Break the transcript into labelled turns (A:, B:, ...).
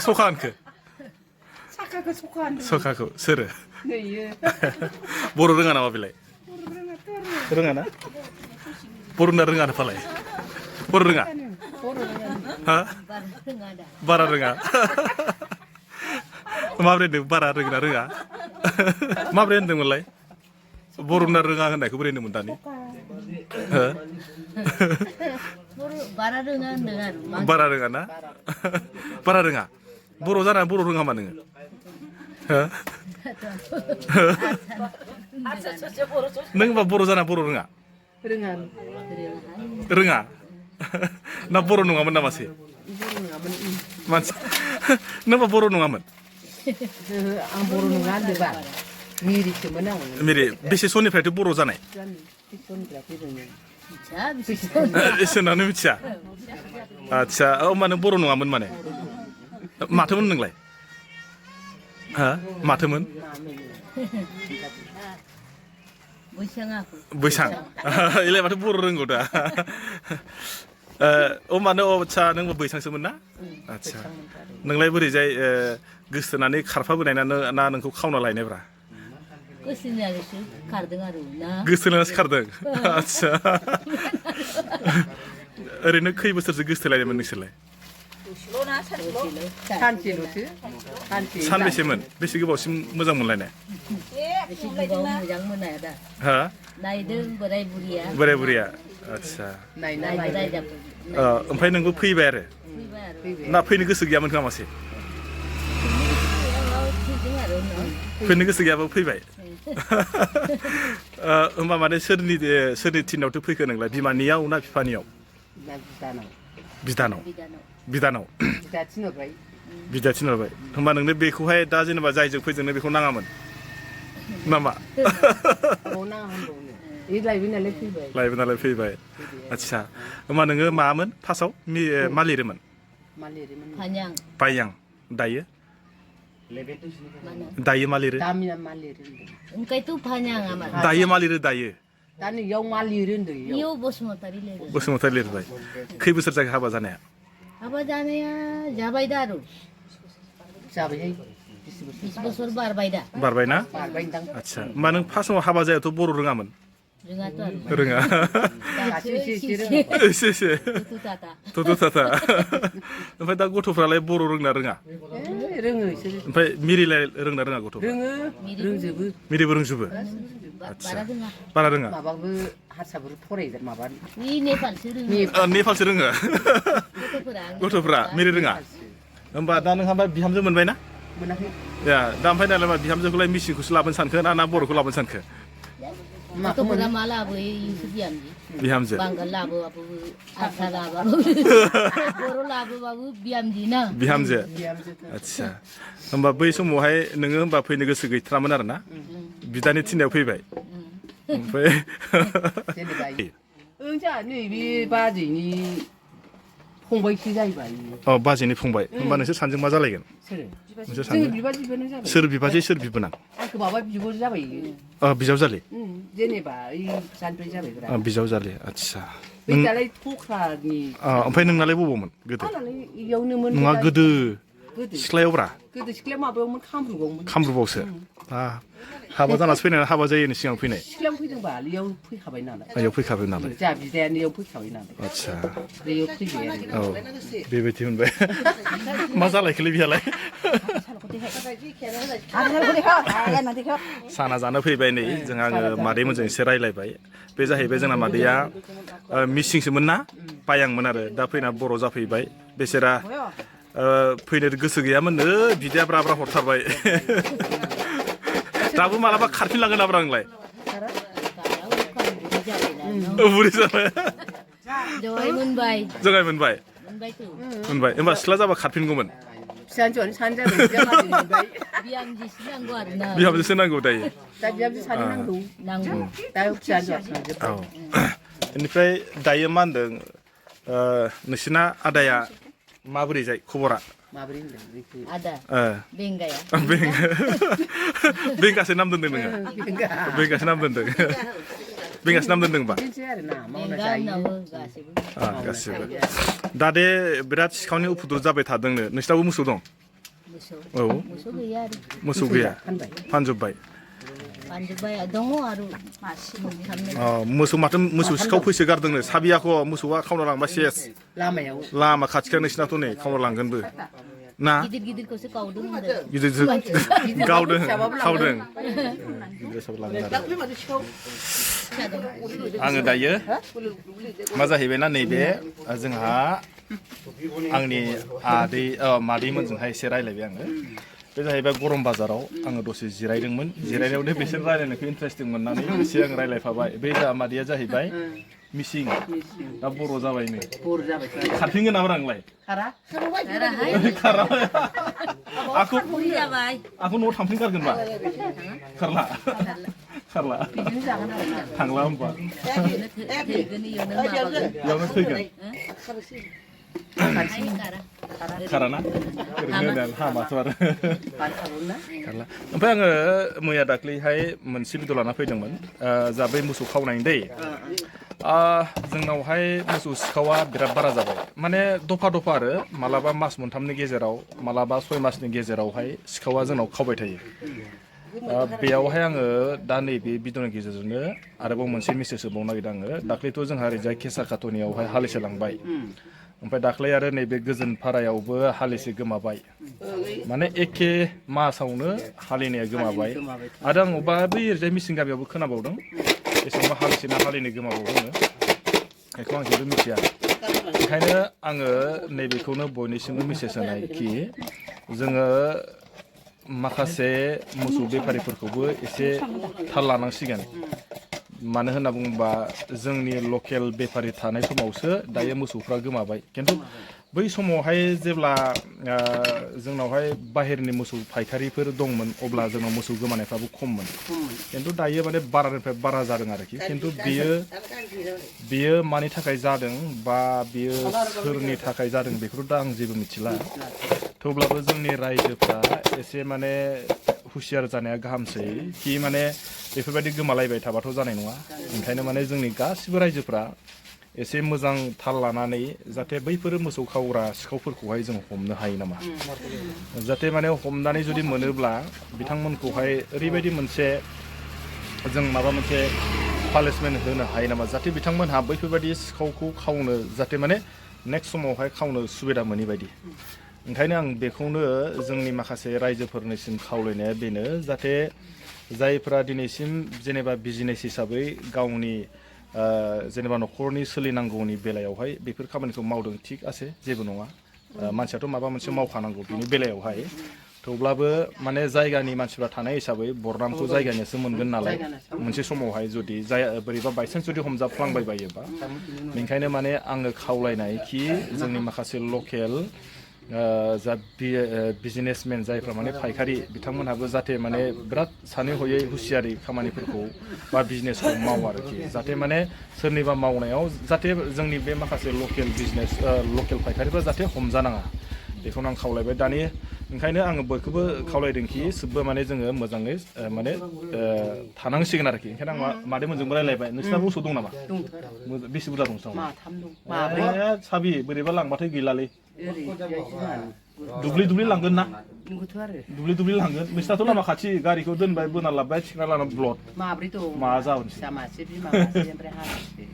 A: सखानखो
B: 사카가 속한
A: सखाखौ सोरो
B: 네.
A: बर' रोङा नामा बेलाय रोङा ना बर'ना रोङा फालाय बर' रोङा हा बारा रोङा माब्रै होनदों बारा रोङा रोङा माब्रै होनदोंमोनलाय बर'ना रोङा होननायखौ बोरै होनदोंमोन दानि
C: बारा रोङा होनदों आरो
A: बारा रोङा ना बारा रोङा बर' जाना बर' रोङा मा नोङो नों होनबा बर' जाना बर' रोङा
B: 르간
A: रोङा ना बर' नङामोन नामासै
B: 르가면
A: मानसि नों होनबा बर' नङामोन
B: 안 모르는 거 안 돼봐. 미리 쓰면 안
A: मेरे बेसे समनिफ्रायथ' बर' जानाय
B: 손이라 그러면
C: 자 비슷한
A: इसोरनानो मिथिया आदसा होमबा नों बर' नङामोन माने माथोमोन नोंलाय हा माथोमोन
C: बैसाङाखौ
A: बैसां इलाय माथो बर' रोंगौ दा होमबा नों आदसा नोंबो बैसांसोमोन ना आदसा नोंलाय बोरैजाय गोसोथोनानै खारफाबोनाय ना नोंखौ खावना लायनायब्रा
C: गोसोनानैसो खारदों आरो ना
A: गोसोथोनानैसो खारदों आदसा ओरैनो खै बोसोरसो गोसोथोलायदोंमोन नोंसोरलाय
B: 산지로스 산지
A: सानबेसेमोन बेसे गोबावसिम मोजां मोनलायनाय
C: एसे गोबाव मोजां मोनाया दा
A: हा
C: नायदों बोराय बुरिया
A: बोराय बुरिया आदसा
B: 나이나
C: नायदों
B: 나이
C: रायजाबो
A: ओमफ्राय नोंबो फैबाय आरो
C: फैबाय आरो
A: ना फैनो गोसो गैयामोन खोमा मासे
C: फैदों आरो उनाव
A: फैनो गोसो गैयाबाबो फैबाय होमबा माने सोरनि थिनावथ' फैखो नोंलाय बिमानियाव ना बिफानियाव
B: 나지다나
A: बिदानाव
C: बिदानाव
A: बिदानाव
B: 다 친어봐이
A: बिदा थिनहरबाय होमबा नोंनो बेखौहाय दा जेनेबा जायजों फैजोंनो बेखौ नाङामोन नामा
B: 오나 한번 이 라이브날래 피바이
A: लायबो नालाय फैबाय आदसा होमबा नोङो मामोन फार्स्टआव मा लिरोमोन
B: 말리리면
C: 반양
A: पाइयां दायो
C: mana
A: दायो मा लिरो
B: 다미나 말리는데
C: engkau itu 반양 amat
A: दायो मा लिरो दायो
B: 나는 영 말리는데 영
C: iyo bosmotari lego
A: बसुमतारी लिरबाय खै बोसोर जाखो हाबा जानाया
C: apa janaya jabai daru
B: 잡아야
C: 20 bosor barbai dah
A: बारबाय ना
B: 말바인당
A: आदसा होमबा नों फार्स्टआव हाबा जायाथ' बर' रोङामोन
C: dengar tu aru
A: रोङा
B: 같이 시시는
A: एसे एसे
C: itu tata
A: थथ' थाथा ओमफ्राय दा गथ'फ्रालाय बर' रोंना रोङा
B: 릉어 있어
A: ओमफ्राय मिरिलाय रोंना रोङा गथ'फ्रा
B: 릉어 릉저브
A: मिरिबो रोंजोबो
C: bara dengar
A: बारा रोङा
B: 마바그 하사부를 포레이들 마바
C: ini Nepal sering
A: नेपालसो रोङो गथ'फ्रा मिरि रोङा होमबा दा नोंहा बिहामजो मोनबाय ना
B: 뭐나해
A: या दा ओमफ्राय दालाय मा बिहामजोखौलाय मिसिंखौसो लाबोनो सानखो ना बर'खौ लाबोनो सानखो
C: atau pura malah abu Yusuf Biamji
A: बिहामजो
C: Banggal labu abu Arsa labu Boro labu abu Biamji na
A: बिहामजो आदसा होमबा बै समावहाय नोङो होमबा फैनो गोसो गैथारामोन आरो ना बिदानि थिननायाव फैबाय ओमफ्राय
B: जेनेबा 응자 नैबे बाजैनि फंबायसो जाहैबाय
A: अ बाजैनि फंबाय होमबा नोंसोर सानजों मा जालायगोन
B: सोर
A: नोंसोर
B: जोङो
A: सानजों
B: बिबाजै बिबोनां जाबाय
A: सोर बिबाजै सोर बिबोनां
B: आंखौ माबा बिब' जाबाय
A: बिजावजालि
B: जेनेबा ओइ जानद्राय जाबायब्रा
A: बिजावजालि आदसा
B: बै दालाय थख्रानि
A: ओमफ्राय नोंनालाय बबावमोन गोदो
B: आंनालाय इयावनोमोन
A: नङा गोदो
B: गोदो
A: सिख्लायावब्रा
B: गोदो सिख्लाया माबायावमोन कामरुगावमोन
A: कामरुपावसो हाबा जानासो फैनाय हाबा जायैनि सिगां फैनाय
B: सिख्लायाव फैदोंबा इयाव फैखाबाय नालाय
A: बेयाव फैखाबाय नालाय
B: जा बिदायानो इयाव फैखाबाय नालाय
A: आदसा
B: इयाव फैबाय
A: औ बेबायदि मोनबाय मा जालायखोलै बिहालाय साना जानो फैबाय नै जों आङो मादैमोनजों एसे रायलायबाय बे जाहैबाय जोंना मादैया मिसिंसोमोन ना पायांमोन आरो दा फैना बर' जाफैबाय बेसेरा फैनो गोसो गैयामोननो बिदाया ब्रा ब्रा हरथारबाय दाबो मालाबा खारफिनलांगोन नाब्रा नोंलाय बुरि जाबाय
C: Jawai Mumbai
A: जगाय मोनबाय
C: Mumbai tu
A: मोनबाय होमबा सिख्ला जाबा खारफिनगौमोन
B: फिसाजोआनो सानै जाबाय बिजामादै मोनबाय
C: Biamji sinanggu arna
A: बिहामजोसो नांगौ दायो
B: दा बिहामजो सानै नांगौ
C: nanggu
B: दा फिसाजोआ थांजोब
A: औ बेनिफ्राय दायो मा होनदों नोंसिना आदाया माबोरै जाय खबरा
B: माबोरै होनदों बेखौ
C: ada Benga ya
A: बेंगासो नाम दोनदों नोङो बेंगासो नाम दोनदों बेंगासो नाम दोनदों होनबा
B: बिदिनोसै आरो ना मावना
C: Benga
B: जायो
C: nawa gasibu
A: गासिबो दा दे बिराद सिखावनि उपद्रब जाबाय थादोंनो नोंसिनावबो मोसौ दं औ
C: मोसौ गैया आरो
A: मोसौ गैया फानजोब्बाय
C: फानजोब्बाय दङ आरो मासे मोनथामनो
A: मोसौ माथो मोसौ सिखाव फैसो गारदोंनो साबियाख' मोसौआ खावना लांबाय सेस
B: लामायाव
A: लामा खाथिखाय नोंसिनाथ' नै खावना लांगोनबो ना
C: गिदिर गिदिरखौसो गावदों होनदों
A: गिदिर गावदों खावदों गिदिरसाबो लांगोन आरो आङो दायो मा जाहैबायना नैबे जोंहा आंनि मादैमोनजोंहाय एसे रायलायबाय आङो बे जाहैबाय गरम बाजाराव आङो दसे जिरायदोंमोन जिरायनायावनो बिसोर रायलायनायखौ इन्टारेस्टिं मोननानै एसे आं रायलायफाबाय बे जा मादैया जाहैबाय मिसिं दा बर' जाबायनो खारफिनगोन नामा आंलाय आंखौ न'आव थांफिनगारगोनबा खारला थांला होमबा बेयावनो थैगोन खाराना ओरैनो हामाथ' आरो खारला ओमफ्राय आङो मैया दाख्लैहाय मोनसे भिडिअ लाना फैदोंमोन जा बै मोसौ खावनायनि दै जोंनावहाय मोसौ सिखावा बिराद बारा जाबाय माने दफा दफा आरो मालाबा मास मोनथामनि गेजेराव मालाबा 6 मासनि गेजेरावहाय सिखावा जोंनाव खावबाय थायो बेयावहाय आङो दा नैबे भिडिअनि गेजेरजोंनो आरोबाव मोनसे मेसेज होबावनो नागिरदों आङो दाख्लैथ' जोंहा ओरैजाय केसा काटनियावहाय हालिसे लांबाय ओमफ्राय दाख्लै आरो नैबे गोजोनपारायावबो हालिसे गोमाबाय माने एखे मासावनो हालिनाया गोमाबाय आरो आं अबेबा बै ओरैजाय मिसिं गामियावबो खोनाबावदों एसेबां हालिसे ना हालिनै गोमाबावदोंनो बेखौ आं जेबो मिथिया ओंखायनो आङो नैबेखौनो बयनिसिमबो मेसेज होनायखि जोङो माखासे मोसौ बेफारिफोरखौबो एसे थाल लानांसिगोन मानो होनना बुङोबा जोंनि लकेल बेफारि थानाय समावसो दायो मोसौफ्रा गोमाबाय खिन्थु बै समावहाय जेब्ला जोंनावहाय बाहेरनि मोसौ फायखारिफोर दंमोन अब्ला जोंनाव मोसौ गोमानायफ्राबो खममोन खिन्थु दायो माने बारानिफ्राय बारा जादों आरोखि खिन्थु बियो मानि थाखाय जादों बा बियो सोरनि थाखाय जादों बेखौथ' दा आं जेबो मिथिला थेवब्लाबो जोंनि रायजोफ्रा एसे माने हुसियार जानाया गाहामसै कि माने बेफोरबायदि गोमालायबाय थाबाथ' जानाय नङा ओंखायनो माने जोंनि गासिबो रायजोफ्रा एसे मोजां थाल लानानै जाहाथे बैफोर मोसौ खावग्रा सिखावफोरखौहाय जों हमनो हायो नामा जाहाथे माने हमनानै जुदि मोनोब्ला बिथांमोनखौहाय ओरैबायदि मोनसे जों माबा मोनसे पानिशमेन्ट होनो हायो नामा जाहाथे बिथांमोनहा बैफोरबायदि सिखावखौ खावनो जाहाथे माने नेक्स्ट समावहाय खावनो सुबिदा मोनै बायदि ओंखायनो आं बेखौनो जोंनि माखासे रायजोफोरनिसिम खावलायनाया बेनो जाहाथे जायफ्रा दिनैसिम जेनेबा बिजनेस हिसाबै गावनि जेनेबा न'खरनि सोलिनांगौनि बेलायावहाय बेफोर खामानिखौ मावदों थिग आसे जेबो नङा मानसियाथ' माबा मोनसे मावखानांगौ बिनि बेलायावहाय थेवब्लाबो माने जायगानि मानसिफ्रा थानाय हिसाबै बरनामखौ जायगानियासो मोनगोन नालाय मोनसे समावहाय जुदि बोरैबा बायसान्स जुदि हमजाफ्लांबाय बायोबा बेनिखायनो माने आङो खावलायनाय कि जोंनि माखासे लकेल जा बिजनेसमेन जायफ्रा माने फायखारि बिथांमोनहाबो जाहाथे माने बिराद सानै हयै हुसियारि खामानिफोरखौ बा बिजनेसखौ मावो आरोखि जाहाथे माने सोरनिबा मावनायाव जाहाथे जोंनि बे माखासे लकेल फायखारिफ्रा जाहाथे हमजानाङा बेखौनो आं खावलायबाय दानि ओंखायनो आङो बयखौबो खावलायदोंखि सोबबो माने जोङो मोजाङै माने थानांसिगोन आरोखि ओंखायनो आं मादैमोनजोंबो रायलायबाय नोंसिना मोसौ दं नामा बेसे बुरजा दं नोंसानाव साबि बोरैबा लांबाथाय गैलालै दुब्लि लांगोन ना दुब्लि लांगोन नोंसिनाथ' लामा खाथि गारिखौ दोनबाय बोना लाबबाय थिखोना लाना ब्लड
B: माब्रै दं
A: मा जाबोनोसै
B: मासे बिमा मासे ओमफ्राय हालिसे